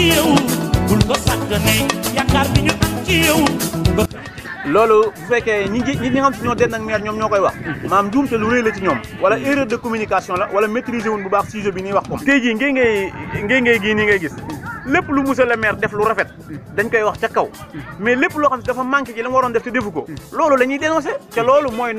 ci yow bul ko sàggane yaakaar bi ñu am ci yow. loolu bu fekkee ñi nga xam si ñoo den ak maire ñoom ñoo koy wax maam njuumte lu rëy la ci ñoom wala erreur de communication la wala maîtriser wuñ bu baax sujet bi ñuy wax ko tey jii ngéy gii nii ngay gis lépp lu monsieur le maire def lu rafet dañ koy wax ca kaw mais lépp loo xam si dafa manqué ci la mu waroon def te defu ko loolu la ñuy dénoncé te loolu mooy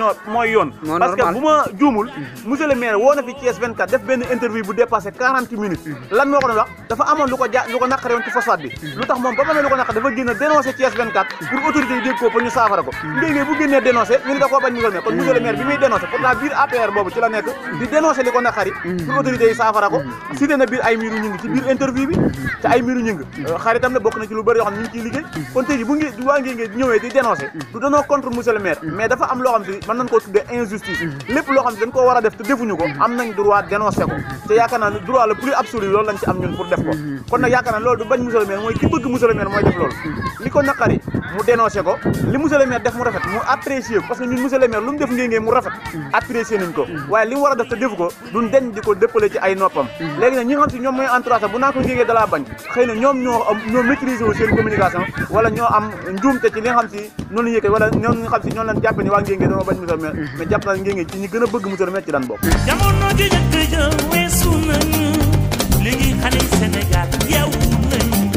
yoon parce que bu ma juumul monsieur le maire woo na fi Thiès 24 def benn interview bu dépassé 40 minutes lan moo ko doon wax dafa amoon lu ko naqare woon ci phosphate bi lu tax moom ba ma lu ko naqare dafa génn dénoncé Thiès 24 pour autorité yi dégg ko pour ñu saafara ko ndéy bu génnee dénoncé ñu ne da koo bañ monsieur le maire kon monsieur le maire bi muy dénoncé pourtant biir APR boobu ci la nekk di dénoncé li ko naqari pour autorité yi saafara ko cité na biir ay miiru ñu ngi ci biir interview bi te ay miiru ñu ngi xaritam la bokk na ci lu bëri yoo xam ne ñu ngi ciy liggéey kon tey ji bu ngi waa ngi ñëwee di dénoncé du danoo contre monsieur le maire mais dafa am loo xam si mën nañ koo tuddee injustice lépp loo xam si dañ koo war a def te defuñu ko am nañ droit dénoncé ko te yaakaar naa droit le plus absolu loolu lañ ci am ñun pour def ko kon nag yaakaar naa loolu du bañ monsieur le maire mooy ki bëgg monsieur le maire mooy def loolu li ko naqari mu dénoncé ko li monsieur le maire def mu rafet mu apprécier ko parce que ñun monsieur le maire lu mu def ngéngee mu rafet apprécier nañ ko waaye li mu war a def te defu ko duñ deñ di ko dëppale ci ay noppam léegi nag ñi nga xam si ñoom mooy entourage bu naa ko ngéngee dalaa bañ xëy na ñoom ñoo maîtriser wu seen communication wala ñoo am njuumte ci li nga xam si noonu yëkkati wala ñoom nga xam si ñoonu lañ jàppe ni waa ngéngee dañoo bañ monsieur le maire mais jàpp naa ngéngee ci ñi gën a bëgg monsieur le maire ci daan bokk jamono ji njëkk ja weesu nañu léegi xale yi Sénégal yeewu nañu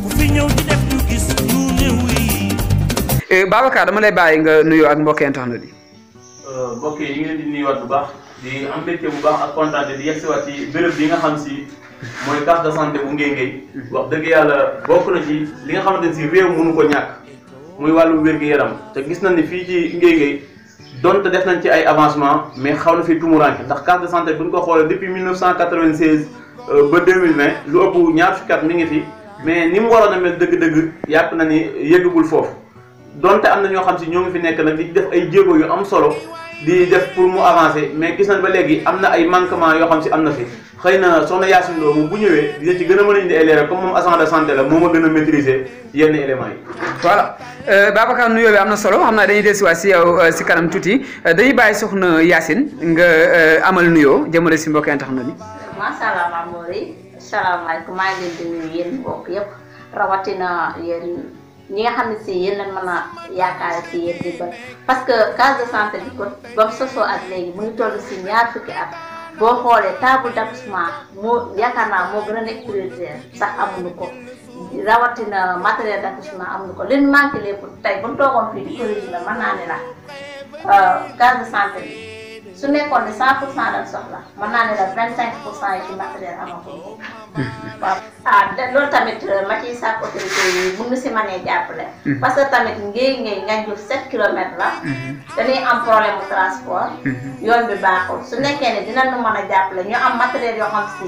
ku fi ñëw di def ñu gis ñu ne wuy Babacar dama lay bàyyi nga nuyoo ak mbokk internet yi mbokk yi ñu ngi leen di nuyuwaat bu baax di am mbégte bu baax ak kontaan di yegsiwaat ci béréb bi nga xam si mooy case de santé bu Nguéniène wax dëgg yàlla bokk na ci li nga xamante ne si réew mënu ko ñàkk muy wàllu wér-gu-yaram te gis nañ ni fii ci Nguéniène donte def nañ ci ay avancement mais xaw na fi tumuranke ndax case de santé bu ñu ko xoolee depuis 1996 ba 2020 lu ëpp ñaar fukki at mi ngi fi mais ni mu waroon a mel dëgg-dëgg yàpp na ni yëggagul foofu donte am na ñoo xam si ñoo ngi fi nekk nag di def ay jéego yu am solo di def pour mu avancer mais gis nañ ba léegi am na ay manquement yoo xam si am na fi xëy na soxna Yacine Lo moom bu ñëwee dina ci gën a mën a indi ay leeral comme moom agent de santé la moo ma gën a maîtriser yenn éléments yi. voilà Babacar nuyoo bi am na solo xam naa dañuy dellusiwaat si yow si kanam tuuti dañuy bàyyi soxna Yacine nga amal nuyoo jëmale si mbokk internet yi. macha allah Mamori salaamaaleykum maa ngi leen di nuyu yéen mbokk yëpp rawatina yéen ñi nga xam ne si yéen lañ mën a yaakaar si yéen di ba parce que case de santé bi ko ba mu sosoo ak léegi mu ngi toll si ñaar fukki at. boo xoolee table d'accouchement moo yaakaar naa moo gën a nekk prioritaire sax amuñu ko rawatina matériel d'accouchement amuñu ko leen manqué lépp tey bu ñu toogoon fii di corrigé la mën naa ne la case de santé bi su nekkoon ne 100% lañ soxla mën naa ne la 25% yi ci matériel amatul waaw loolu tamit ma ciy sàkk autorité yi mun na si mënee jàppale parce que tamit Nguéniène Nganjoul 7 kilomètres la dañuy am problème mu transport yoon bi baaxul su nekkee ne dinañu mën a jàppale ñu am matériel yoo xam si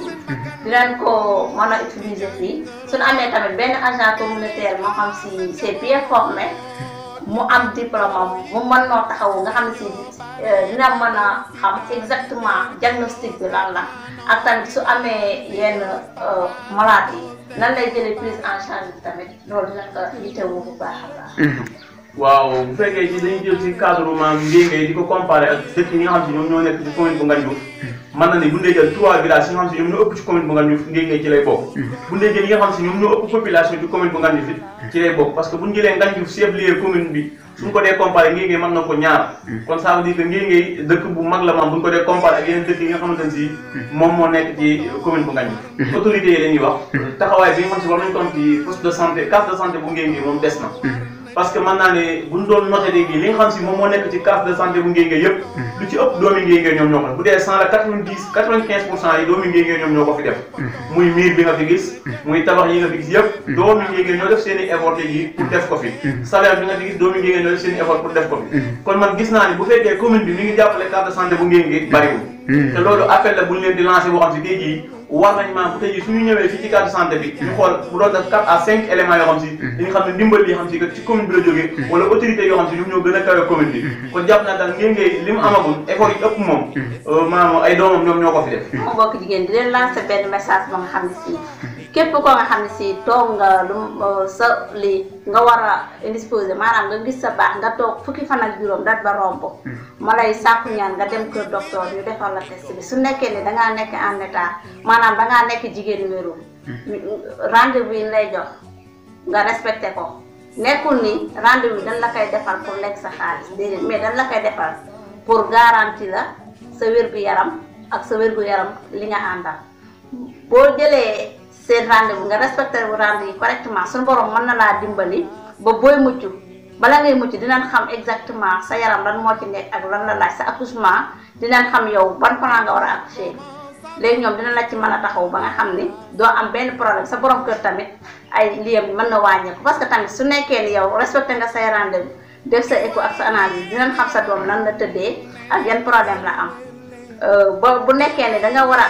dinañ ko mën a utiliser fii suñu amee tamit benn agent communautaire moo xam si c'est bien formé mu am diplôme mu mën noo taxawu nga xam si dina mën a xam exactement diagnostic bi lan la ak tamit su amee yenn malade yi nan lay jëlee prise en charge bi tamit loolu dinañ ko yittewu bu baax a baax. waaw bu fekkee ci dañuy jël ci cadre maam Nguéniène di ko comparé ak dëkk yi nga xam si ñoom ñoo nekk ci commune bu Nganjoul mën na ni bu ndee jël 3 villages yi nga xam si ñoom ñoo ëpp ci commune bu Nganjoul Nguéniène ci lay bokk bu ndee jël yi nga xam si ñoom ñoo ëpp population ci commune bu Nganjoul fit ci lay bokk parce que bu ñu jëlee Nganjoul chef-lieu commune bi suñ ko dee comparé Nguéniène mën na ko ñaar kon ça veut dire que Nguéniène dëkk bu mag la maam bu ñu ko dee comparé ak yeneen dëkk yi nga xamante ne si moom moo nekk ci commune bu Nganjoul autorités yi lañuy wax taxawaay bi nga xam si war nañ ko am ci poste de santé case de santé bu Nguéniène moom des na parce que mën naa ne buñ doon noté léegi li nga xam si moom moo nekk ci case de santé bu Nguéniène yëpp lu ci ëpp doomi Nguéniène ñoom ñoo ko def bu dee 100 la 95% yi doomi Nguéniène ñoom ñoo ko fi def muy miir bi nga fi gis muy tabax yi nga fi gis yëpp doomi Nguéniène ñoo def seen i effort yi pour def ko fi salaire bi nga fi gis doomi Nguéniène ñoo def seen i effort pour def ko fi kon man gis naa ni bu fekkee commune bi mi ngi jàppale case de santé bu Nguéniène bariwul te loolu appel la buñ leen di lancé boo xam si tey jii war nañ maam bu tey jii suñu ñëwee fii ci case de santé bi ñu xool bu doon def 4 à 5 éléments yoo xam si dañu xam ne ndimbal li xam si que ci commune bi la jógee wala autorité yoo xam si ñoom ñoo gën a kawe commune bi kon jàpp naa daal Nguéniène li mu amagul effort yi ëpp moom maanaam ay doomam ñoom ñoo ko fi def mu mbokk jigéen di leen lancer benn message ba nga xam ne si képp ko nga xam ne si toog nga lu sa li nga war a indisposé maanaam nga gis sa baax nga toog fukki fan ak juróom dat ba romb ma lay sàkku ñaan nga dem kër docteur ñu defal la test bi su nekkee ne dangaa nekk en état maanaam dangaa nekk jigéen wéru rendez-vous yi lay jox nga respecté ko nekkul ni rendez-vous dañ la koy defal pour lekk sa xaalis déedéet mais dañ la koy defal pour garantie la sa wér-gu-yaram ak sa wér-gu-yaram li nga àndal boo jëlee seen rendez-vous nga respecté rendez-vous yi correctement suñu borom mën na laa dimbali ba booy mucc bala ngay mucc dinañ xam exactement sa yaram lan moo ci nekk ak lan la laaj sa accouchement dinañ xam yow ban plan nga war a accoucher léegi ñoom dina la ci mën a taxaw ba nga xam ni doo am benn problème sa borom kër tamit ay liyam mën na wàññeeku parce que tamit su nekkee ni yow respecté nga say rendez-vous def sa écho ak sa analyse dinañ xam sa doom lan la tëddee ak yan problème la am ba bu nekkee ne da nga war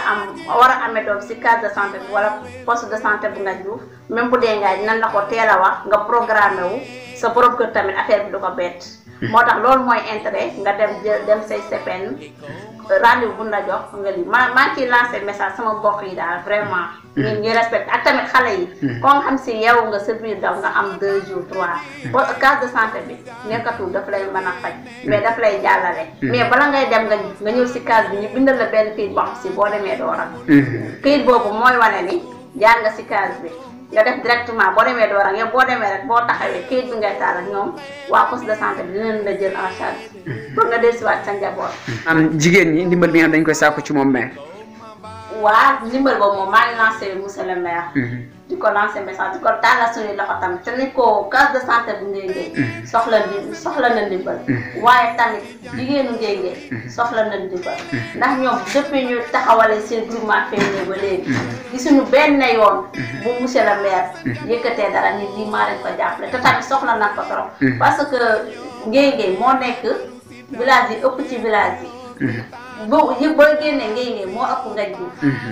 a amee doom si case de santé bi wala poste de santé bu nga juuf même bu dee ngaay dinañ la ko teel a wax nga programmé wu sa borom kër tamit affaire bi du ko bett. moo tax loolu mooy intérêt nga dem say CPN rendez-vous bu la jox nga lii maa ngi ciy lancé message sama mbokk yi daal vraiment. ñu respecté ak tamit xale yi. ko nga xam si yeewu nga sa biir daw nga am 2 jours 3. ba case de santé bi nekkatul daf lay mën a faj. mais daf lay jàllale. mais bala ngay dem nga ñëw si case bi ñu bindal la benn këyit boo xam si boo demee doo rang. këyit boobu mooy wane ni jaar nga si case bi. nga def directement boo demee doo rang yow boo demee rek boo taxawee këyit bi ngay taal ak ñoom waa poste de santé bi dinañ la jël en charge pour nga dellusiwaat sa njaboot. am jigéen ñi ndimbal bi nga xam dañ koy sàkku ci moom maire. waa ndimbal boobu moom maa ngi lancé monsieur le maire. di ko lancé message di ko tàllal suñuy loxo tamit te ni ko case de santé bu Nguéniène soxla na ndimbal. waaye tamit jigéenu Nguéniène soxla na ndimbal. ndax ñoom depuis ñu taxawale seen groupement féminin ba léegi. gisuñu benn yoon bu monsieur le maire yëkkatee dara nit lii maa leen ko jàppale te tamit soxla na ko trop. parce que Nguéniène moo nekk village yi ëpp ci village yi. boo génnee Nguéniène moo ëpp nga ji.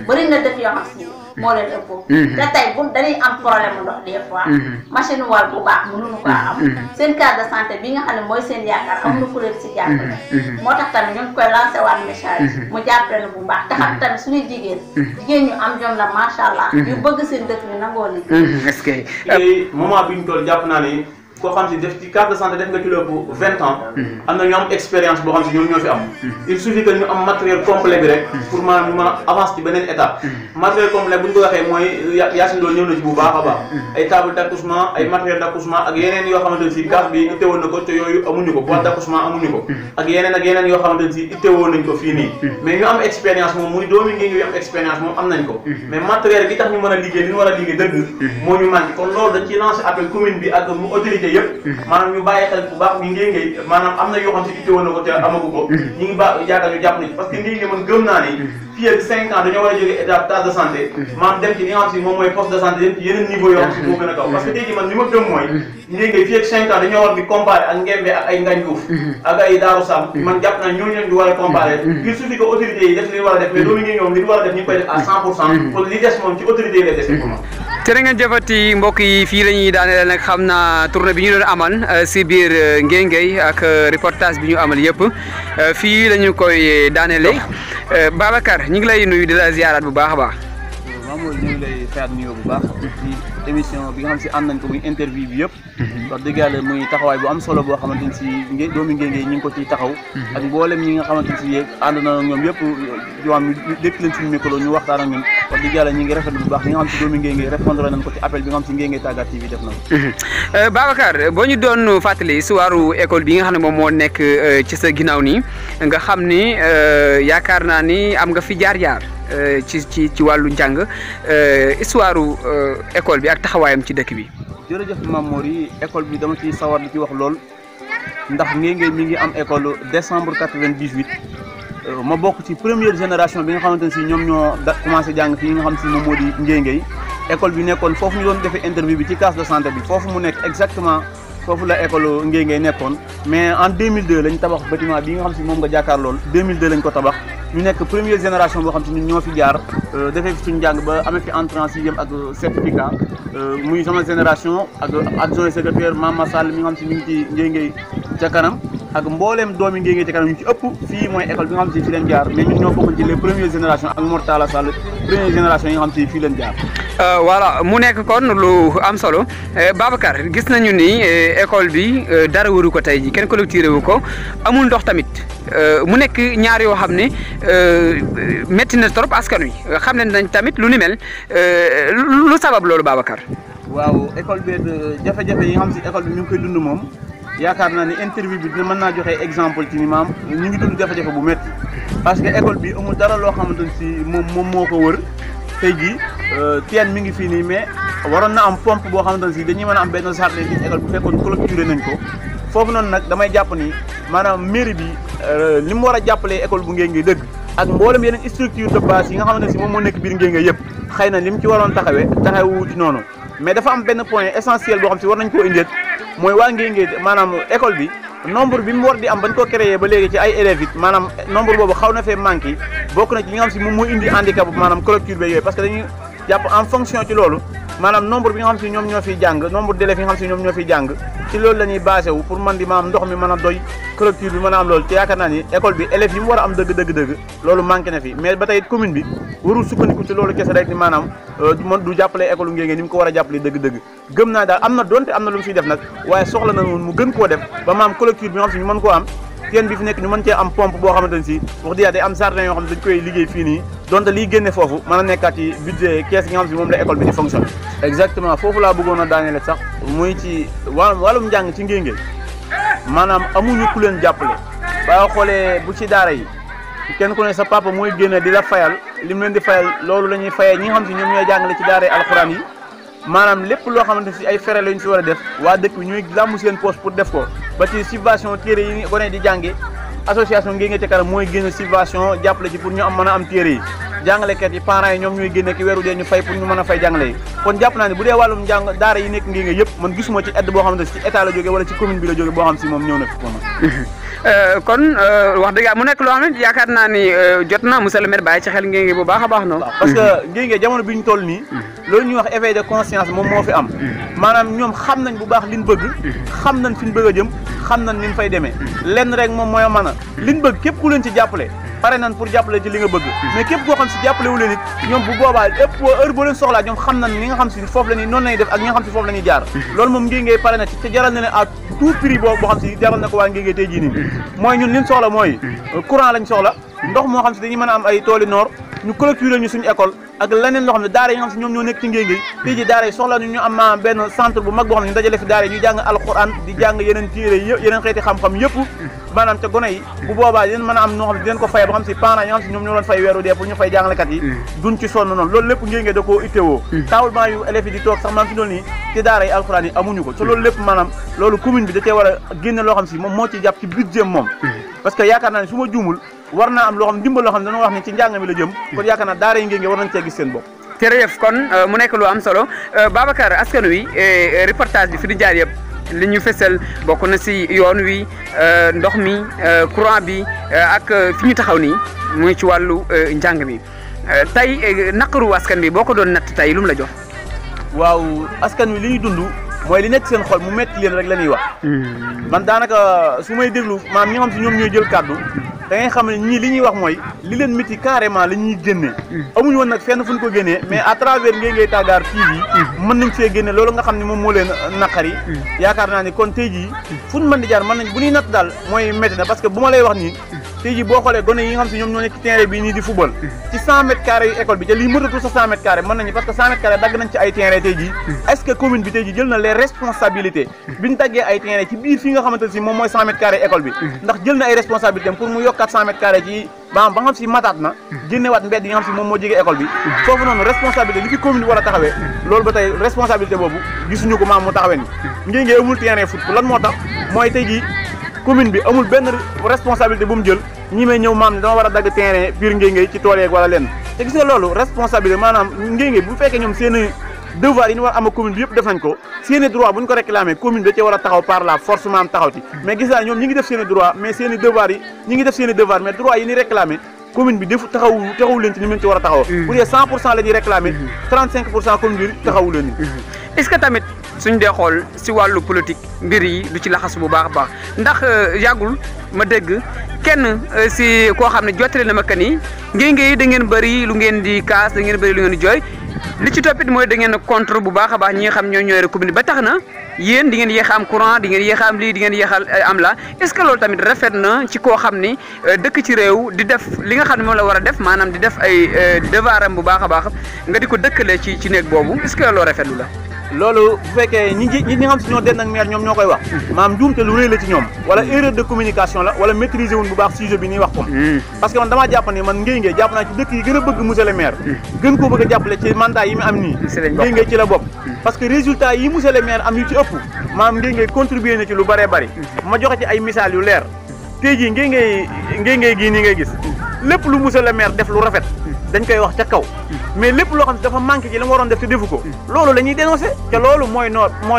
bëri na dëkk yoo xam si moo leen ëpp. te tey bu dañuy am problème ndox des fois. machine wal bu baax mënuñu ko am. seen case de santé bi nga xam ne mooy seen yaakaar amuñu ku leen si jàppale. moo tax tamit ñu ngi koy lancé waat message. mu jàppale bu baax te xam tamit suñuy jigéen ñu am jom la macha allah. yu bëgg seen dëkk bi nangoo liggéey. est-ce que. tey moment bi ñu toll jàpp naa ne koo xam si def ci case de santé def nga ci lépp 20 ans. am na ñu am expérience boo xam si ñoom ñoo fi am. il suffit que ñu am matériel complet bi rek pour maanaam ñu mën a avancer ci beneen étape. matériel complet bu ñu ko waxee mooy Yacine loolu ñëw na ci bu baax a baax. ay table d'accouchement ay matériel d'accouchement ak yeneen yoo xamante ne si case bi itteewoon na ko te yooyu amuñu ko boîte d'accouchement amuñu ko. ak yeneen yoo xamante ne si itteewoon nañ ko fii nii. mais ñu am expérience moom muy doomi ngi am expérience moom am nañ ko. mais matériel bi tax ñu mën a liggéey li ñu war a liggéey dëgg moo ñu manqué kon loolu dañ ciy lancer appel commune bi ak mu autorité yëpp maanaam ñu bàyyi xel bu baax ñu Nguéniène maanaam am na yoo xam si itte woon na ko te amagu ko ñu ngi yaakaar ñu jàpp nañ parce que Nguéniène man gëm naa ni fii ak 5 ans dañoo war a jógee étape case de santé maanaam dem ci li nga xam si moom mooy poste de santé dem ci yeneen niveau yoo xam si moo gën a kaw parce que tey jii man li ma gëm mooy Nguéniène fii ak 5 ans dañoo war di comparer ak Nguémbe ak ay Ngagne Diouf ak ay Darou Sam man jàpp naa ñooñu lañ di war a comparer il suffit que autorités yi def li ñu war a def mais doomu Nguéniène ñoom li ñu war a def ñu ngi koy def à 100% pour li des moom ci autorités yi lay dese pour jërë ngeen jëfati mbokk yi fii la ñuy daaneel nag xam naa tournée bi ñu doon amal si biir Nguéniène ak reportage bi ñu amal yëpp fii la ñu koy daanelee Babacar ñu ngi lay nuyu di la ziaraat bu baax a baax. Mamour ñu ngi lay fayaat nuyoo bu baax ci émission bi nga xam si ànd nañ ko muy interview bi yëpp. wax dëgg yàlla muy taxawaay bu am solo boo xamante ni si doomi Nguéniène ñi ngi ko ciy taxaw. ak mboolem ñi nga xamante ni si ànd na ñoom yëpp yoo xam ne dëkk leen suñu micro ñu waxtaan ak ñun wax dëgg yàlla ñi ngi rafetlu bu baax ñi nga xam si doomi Nguéniène répondre nañ ko ci appel bi nga xam si Nguéniène Tàggat TV def na ko. Babacar boo ñu doon fàttali si wàllu école bi nga xam ne moom moo nekk ci sa ginnaaw nii nga xam ni yaakaar naa ni am nga fi jaar-jaar ci wàllu njàng histoire école bi ak taxawaayam ci dëkk bi. jërëjëf Mamour yi école bi dama ciy sawar di ci wax lool ndax Nguéniène mi ngi am école décembre 98 ma bokk ci première génération bi nga xamante ne si ñoom ñoo commencé jàng fii nga xam si moom moo di Nguéniène école bi nekkoon foofu ñu doon defee interview bi ci case de santé bi foofu mu nekk exactement foofu la école Nguéniène nekkoon mais en 2002 lañ tabax bâtiment bi nga xam si moom nga jàkkaar lool 2002 lañ ko tabax ñu nekk première génération boo xam si ñun ñoo fi jaar defee fi suñu njàng ba amee fi entrée en sixième ak certificat muy sama génération ak adjoint secrétaire Mama Sall mi nga xam si mi ngi ci Nguéniène ca kanam ak mbooleem doomi Nguénié ci kanam ñu ci ëpp fii mooy école bi nga xam si fi leen jaar mais ñun ñoo bokk ci les premières générations ak Mortala Sall première génération yi nga xam si fii leen jaar. voilà mu nekk kon lu am solo Babacar gis nañu ni école bi dara waru ko tey ji kenn clôturé wu ko amul ndox tamit mu nekk ñaar yoo xam ne métti na trop askan wi xam ne nañ tamit lu ni mel lu sabab loolu Babacar. waaw école bi jafe-jafe yi nga xam si école bi ñu ngi koy dund moom yaakaar naa ne interview bi dina mën naa joxe exemple ci ni maam ñu ngi dund jafe-jafe bu métti parce que école bi amul dara loo xamante ne si moom moo ko wër tey jii teen mi ngi fii nii mais waroon na am pompe boo xamante ne si dañuy mën a am benn jardin ci école bu fekkoon clôturé nañ ko foofu noonu nag damay jàpp ni maanaam mairie bi li mu war a jàppalee école bu Nguénié dëgg ak mboolem yeneen structure de base yi nga xamante ne si moom moo nekk biir Nguénié yëpp xëy na li mu ci waroon taxawu ci noonu mais dafa am benn point essentiel boo xam si war nañ koo indeet mooy waa Nguénié maanaam école bi nombre bi mu war di am bañ ko créé ba léegi ci ay élèves it maanaam nombre boobu xaw na fee manqué bokk na ci li nga xam si moom mooy indi handicap maanaam clôture ba yooyu parce que dañuy jàpp en fonction ci loolu maanaam nombre bi nga xam si ñoom ñoo fiy jàng nombre d'élèves yi nga xam si ñoom ñoo fiy jàng ci loolu la ñuy basé wu pour man di maanaam ndox mi mën a doy clôture bi mën a am loolu te yaakaar naa ni école bi élèves yi mu war a am dëgg loolu manqué na fi mais ba tey commune bi warul sukkandiku ci loolu kese rek ni maanaam du jàppale école Nguénié ni mu ko war a jàppale dëgg-dëgg gëm naa daal am na donte am na lu mu fiy def nag waaye soxla na mu gën koo def ba maam clôture bi nga xam si ñu mën koo am teen bi fi nekk ñu mën cee am pompe boo xamante ne si wax dëgg day am jardin yoo xam ne dañ koy liggéey fii nii donte liy génne foofu mën a nekkaat ci budget kees gi nga xam si moom la école bi di fonctionné exactement foofu laa bëggoon a daanele sax muy ci wàllum njàng ci Nguénié maanaam amuñu ku leen jàppale ba xoolee bu ci daara yi kenn ku ne sa papa mooy génne di la fayal li mu leen di fayal loolu la ñuy fayee ñi nga xam si ñoom ñooy jàngale ci daara yi alxuraan yi maanaam lépp loo xamante si ay fere lañ si war a def waa dëkk bi ñooy làmb seen poste pour def ko ba ci subvention téere yi gone di jànge association Nguénié ca kanam mooy génne subvention jàppale ci pour ñu am mën a am téere yi jàngalekat yi parents yi ñoom ñooy génne ki weeru dee ñu fay pour ñu mën a fay jàngale yi kon jàpp naa ne bu dee wàllum njàng daara yi nekk Nguénié yëpp man gisuma ci aide boo xamante si ci état la jógee wala ci commune bi la jógee boo xam si moom ñëw na fi moom kon wax dëgg mu nekk loo xam ne yaakaar naa ni jot na monsieur le maire bàyyi ci xel Nguénié bu baax a baax noonu parce que Nguénié jamono bi ñu toll nii loolu ñuy wax éveil de conscience moom moo fi am maanaam ñoom xam nañ bu baax liñ bëgg xam nañ fi ñu bëgg a jëm xam nañ ni ñu fay demee lenn rek moom mooy mën a liñ bëgg képp ku leen ci jàppale pare nañ pour jàppale ci li nga bëgg mais képp koo xam si jàppale wu leen it ñoom bu boobaa ëpp heure boo leen soxlaa ñoom xam nañ ni nga xam si foofu la ñuy noonu lañuy def ak ñi nga xam si foofu la ñuy jaar loolu moom Nguénié pare na ci te jaral na leen à tout prix boo xam si jaral na ko waa Nguénié tey jii nii mooy ñun liñ soxla mooy courant lañ soxla ndox moo xam si dañuy mën a am ay tooli noor ñu clôturer ñu suñu école ak leneen loo xam ne daara yi nga xam si ñoom ñoo nekk ci Nguénié tey ji daara yi soxla ñu am benn centre bu mag boo xam ne ñu dajale fi daara yi ñu jàng alxuraan di jàng yeneen téere yëpp yeneen xeeti xam-xam yëpp maanaam te gone yi bu boobaa dinañ mën a am noo xam ne dinañ ko fay ba xam si parents yi nga xam si ñoom ñoo doon fay weeru dee pour ñu fay jàngalekat yi duñ ci sonn noonu loolu lépp Nguénié da koo ittewoo taawulment yu élèves yi di toog sax maanaam fi doon nii ci daara yi alxuraan yi amuñu ko te loolu lépp maanaam loolu commune bi da cee war a génne loo xam si moom moo ci jàpp ci budget moom parce que yaakaar naa ne su ma juumul war naa am loo xam dimbal loo xam ne dañoo wax ne ci njàng mi la jëm kon yaakaar naa daara yi Nguénié war nañ cee gis seen bopp jërëjëf kon mu nekk lu am solo Babacar askan wi reportage bi fi di jaar yëpp li ñu fësal bokk na si yoon wi ndox mi courant bi ak fi ñu taxaw nii muy ci wàllu njàng mi tey naqaru askan bi boo ko doon natt tey lu mu la jox. waaw askan wi li ñuy dund mooy li nekk seen xol mu metti leen rek la ñuy wax. man daanaka su may déglu maam ñi nga xam si ñoom ñooy jël kàddu da ngay xam ne ñii li ñuy wax mooy li leen métti carrément la ñuy génnee. amuñu woon nag fenn fu ñu ko génnee mais à travers Nguénié Tagaar TV mën nañ fee génne loolu nga xam ne moom moo leen naqari. yaakaar naa ni kon tey jii fu ñu mën di jaar mën nañ bu ñuy natt daal mooy métti na parce que bu ma lay wax nii tey jii boo xoolee gone yi nga xam si ñoom ñoo nekk ci terrain bi nii di football ci 100 mètres carrés yu école bi te lii mëtatu sa 100 mètres carrés mën nañu parce que 100 mètres carrés dagg nañ ci ay terrain tey jii est-ce que commune bi tey jii jël na les responsabilités bi ñu daggee ay terrain ci biir fii nga xamante ne si moom mooy 100 mètres carrés école bi ndax jël na ay responsabilités pour mu yokkaat 100 mètres carrés ci ba nga xam si mataat na génnewaat mbedd yi nga xam si moom moo jege école bi foofu noonu responsabilité li fi commune bi war a taxawee loolu ba tey responsabilité boobu gisuñu ko maam mu taxawee ni Nguénié amul terrain foot lan moo tax mooy tey jii commune bi amul benn responsabilité bu mu jël ñi may ñëw maam ne dama war a dagg terrain biir Nguénié ci tool yeeg wala lenn te gis nga loolu responsabilité maanaam Nguénié bu fekkee ñoom seen devoir yi ñu war am commune bi yëpp def nañ ko seen droit bu ñu ko réclamé commune bi da cee war a taxaw par la force maam taxaw ci mais gis naa ñoom ñi ngi def seen droit mais seen devoir yi ñi ngi def seen devoir mais droit yi ni réclamé commune bi defu taxawu leen ci ni mu ci war a taxawoo bu dee 100% la ñuy réclamé 35% commune bi taxawu leen ni est-ce que tamit suñ dee xool si wàllu politique mbir yi du ci laxasu bu baax a baax ndax yàggul ma dégg kenn si koo xam ne jottali na ma que ni ngéngéy da ngeen bëri lu ngeen di kaas da ngeen bëri lu ngeen di jooy li ci toppit mooy da ngeen contre bu baax a baax ñi nga xam ñoo ñooy commune ba tax na yéen di ngeen yéex a am courant di ngeen yéex a am lii di ngeen yéex a am la est-ce que loolu tamit rafet na ci koo xam ni dëkk ci réew di def li nga xam ne moom la war a def maanaam di def ay devoiram bu baax a baax nga di ko dëkkale ci néeg boobu est-ce que loolu rafetlu la. loolu bu fekkee ñi nga xam si ñoo den ak maire ñoom ñoo koy wax maam njuumte lu rëy la ci ñoom wala erreur de communication la wala maîtriser wuñ bu baax sujet bi ñuy wax ko parce que man damaa jàpp ne man Nguénié jàpp naa ci dëkk yi gën a bëgg monsieur le maire gën koo bëgg a jàppale ci mandat yi mu am nii Nguénié ci la bokk parce que résultat yi monsieur le maire am yu ci ëpp maam Nguénié contribué na ci lu bëree bëri ma joxe ci ay misaal yu leer tey jii Nguénié gii nii ngay gis lépp lu monsieur le maire def lu rafet dañ koy wax ca kaw mais lépp loo xam ne dafa manqué ci li mu waroon def te defu ko loolu la ñuy dénoncé te loolu mooy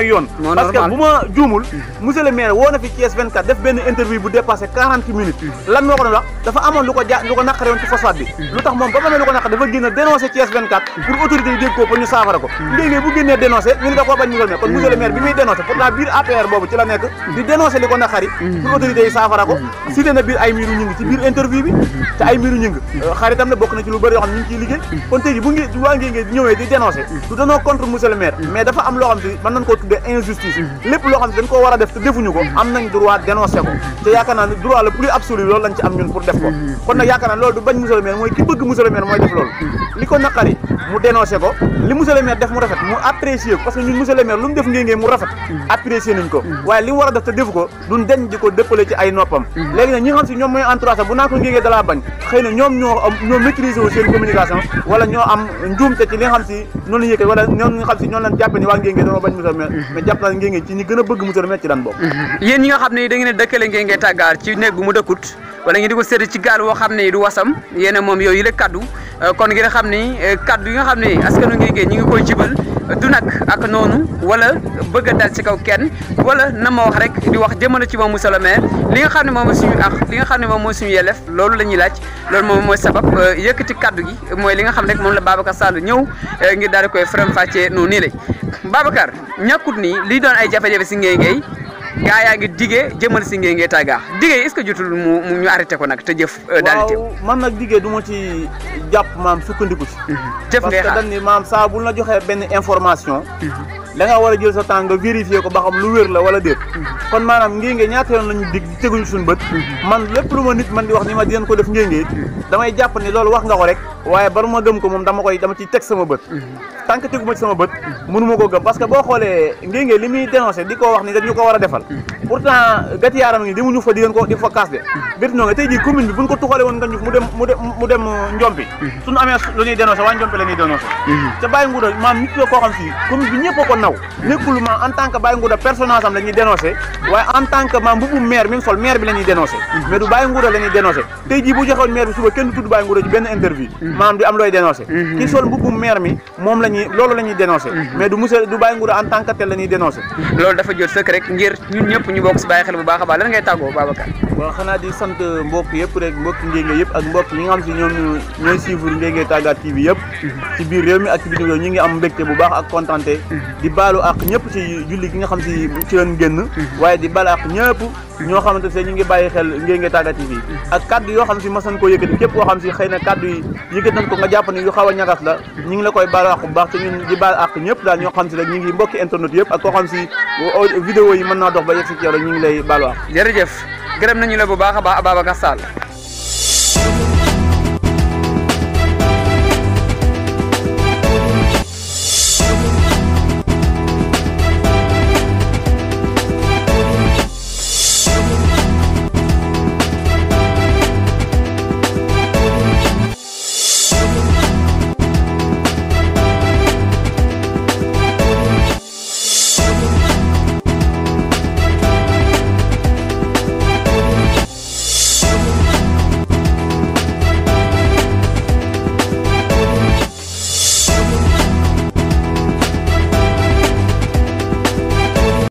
yoon parce que bu ma juumul monsieur le maire woo na fi Thiès 24 def benn interview bu dépassé 40 minutes lan moo ko doon wax dafa amoon lu ko naqare woon ci phosphate bi lu tax moom ba amee lu ko naqare dafa génn dénoncé Thiès 24 pour autorité yi dégg ko pour ñu saafara ko léegi bu génnee dénoncé ñu ne da koo bañ monsieur le maire kon monsieur le maire bi muy dénoncé pourtant biir APR boobu ci la nekk di dénoncé li ko naqari pour autorité yi saafara ko cité na biir ay miiru ñing ci biir interview bi te ay miiru ñing xaritam ne bokk na ci lu bëri yoo xam ne ñu ngi ciy liggéey kon tey ji bu waa Nguénié di ñëwee di dénoncé du danoo contre monsieur le maire mais dafa am loo xam si mën nañ koo tuddee injustice lépp loo xam si dañ koo war a def te defuñu ko am nañ droit dénoncé ko te yaakaar naa ne droit le plus absolu loolu lañ ci am ñun pour def ko kon nag yaakaar naa loolu du bañ monsieur le maire mooy ki bëgg monsieur le maire mooy def loolu li ko naqari mu dénoncé ko li monsieur le maire def mu rafet mu apprécié ko parce que ñun monsieur le maire lu mu def Nguénié mu rafet apprécié nañ ko waaye li mu war a def te defu ko duñ deñ di ko dëppale ci ay noppam léegi nag ñi nga xam si ñoom mooy entourage bu naa ko Nguénié dalaa bañ xëy na ñoom ñoo maîtriser wu seen communication wala ñoo am njuumte ci li nga xam si noonu la yëkkati wala ñoom nga xam si ñoonu lañ jàppe ni waa Nguénié dañoo bañ monsieur le maire mais jàpp naa Nguénié ci ñi gën a bëgg monsieur le maire ci daan bokk yéen ñi nga xam ne da ngeen a dëkkale Nguénié Tàggaar ci néeg bu mu dëkkut wala ngeen di ko sédd ci gaal woo xam ne du wasam yéen moom yooyu la kaddu kon ngeen xam ni kaddu yi nga xam ne askanu Nguénié ñi ngi koy jibal du nag ak noonu wala bëgg a dal ci kaw kenn wala na ma wax rek di wax jëmale ci moom monsieur le maire li nga xam ne moom mooy suñu ak li nga xam ne moom mooy suñu yelleef loolu la ñuy laaj loolu moom mooy sabab yëkkati kaddu gi mooy li nga xam rek moom la Babacar Sall ñëw ngir daal di koy faram-fàccee noonu nii la Babacar ñàkkut ni lii doon ay jafe-jafe si Nguénié gaa yaa ngi digee jëmal si Nguénié Tàggaar digee est-ce que jotul mu ñu arrêté ko nag te jëf daal di teew man nag digee du ma ci jàpp maam sukkandiku ci jëf ngay xaar parce que dañ ni maam saa bu la joxee benn information da nga war a jël sa temps nga vérifier ko ba xam lu wér la wala déet kon maanaam Nguénié ñaata yoon lañu dig teguñu suñu bët man lépp lu ma nit man di wax ni ma dinañ ko def Nguénié damay jàpp ni loolu wax nga ko rek waaye bar ma gëm ko moom dama ciy teg sama bët tant que teguma ci sama bët mënu ma koo gëm parce que boo xoolee Nguénié li muy dénoncé di ko wax ni dañu ko war a defal pourtant gati yaaram ngi demuñu fa di fa kaas de gati noo nga tey jii commune bi buñ ko tuxale woon nga ñu mu dem Njompi suñu amee lu ñuy dénoncé waa Njompi la ñuy dénoncé ca Baye Ngouda maam nit la koo xam si commune bi ñëpp a ko naw nekkul maam en tant que Baye Ngouda personnage am la ñuy dénoncé waaye en tant que maam mbubu maire mi sol maire bi la ñuy dénoncé mais du Baye Ngouda la ñuy dénoncé tey jii bu joxoon maire bi suba kenn du tudd Baye Ngouda ci benn interview maam di am looy dénoncé ki sol mbubu maire mi moom loolu la ñuy dénoncé mais du Baye Ngouda en tant que tel la ñuy dénoncé loolu dafa jot sëkk rek ngir ñun ñëpp ñu bokk si bàyyi xel bu baax a baax lan ngay tàggoo Babacar waaw xanaa di sant mbokk yëpp rek mbokk Nguénié yëpp ak mbokk ñi nga xam si ñoom ñooy suivre Nguénié Tàggaar TV yëpp ci biir réew mi ak ci bitim réew ñi ngi am mbégte bu baax ak contenté di baalu ak ñëpp ci julli gi nga xam si ci leen génn waaye di baalu ak ñëpp ñoo xamante ne ñu ngi bàyyi xel Nguénié Tàggaar TV ak kaddu yoo xam si mas nañ ko yëkkati képp koo xam si xëy na kaddu yi yëkkati nañ ko nga jàpp ni yu xaw a ñagas la ñi ngi la koy baalu ak bu baax te ñun di baal ak ñëpp daal ñoo xam si rek ñi ngi mbokki internet yëpp ak koo xam si vidéo yi mën naa dox ba yegg si ci yow rek ñi ngi lay baalu ak jërëjëf gërëm nañu la bu baax a baax Babacar Sall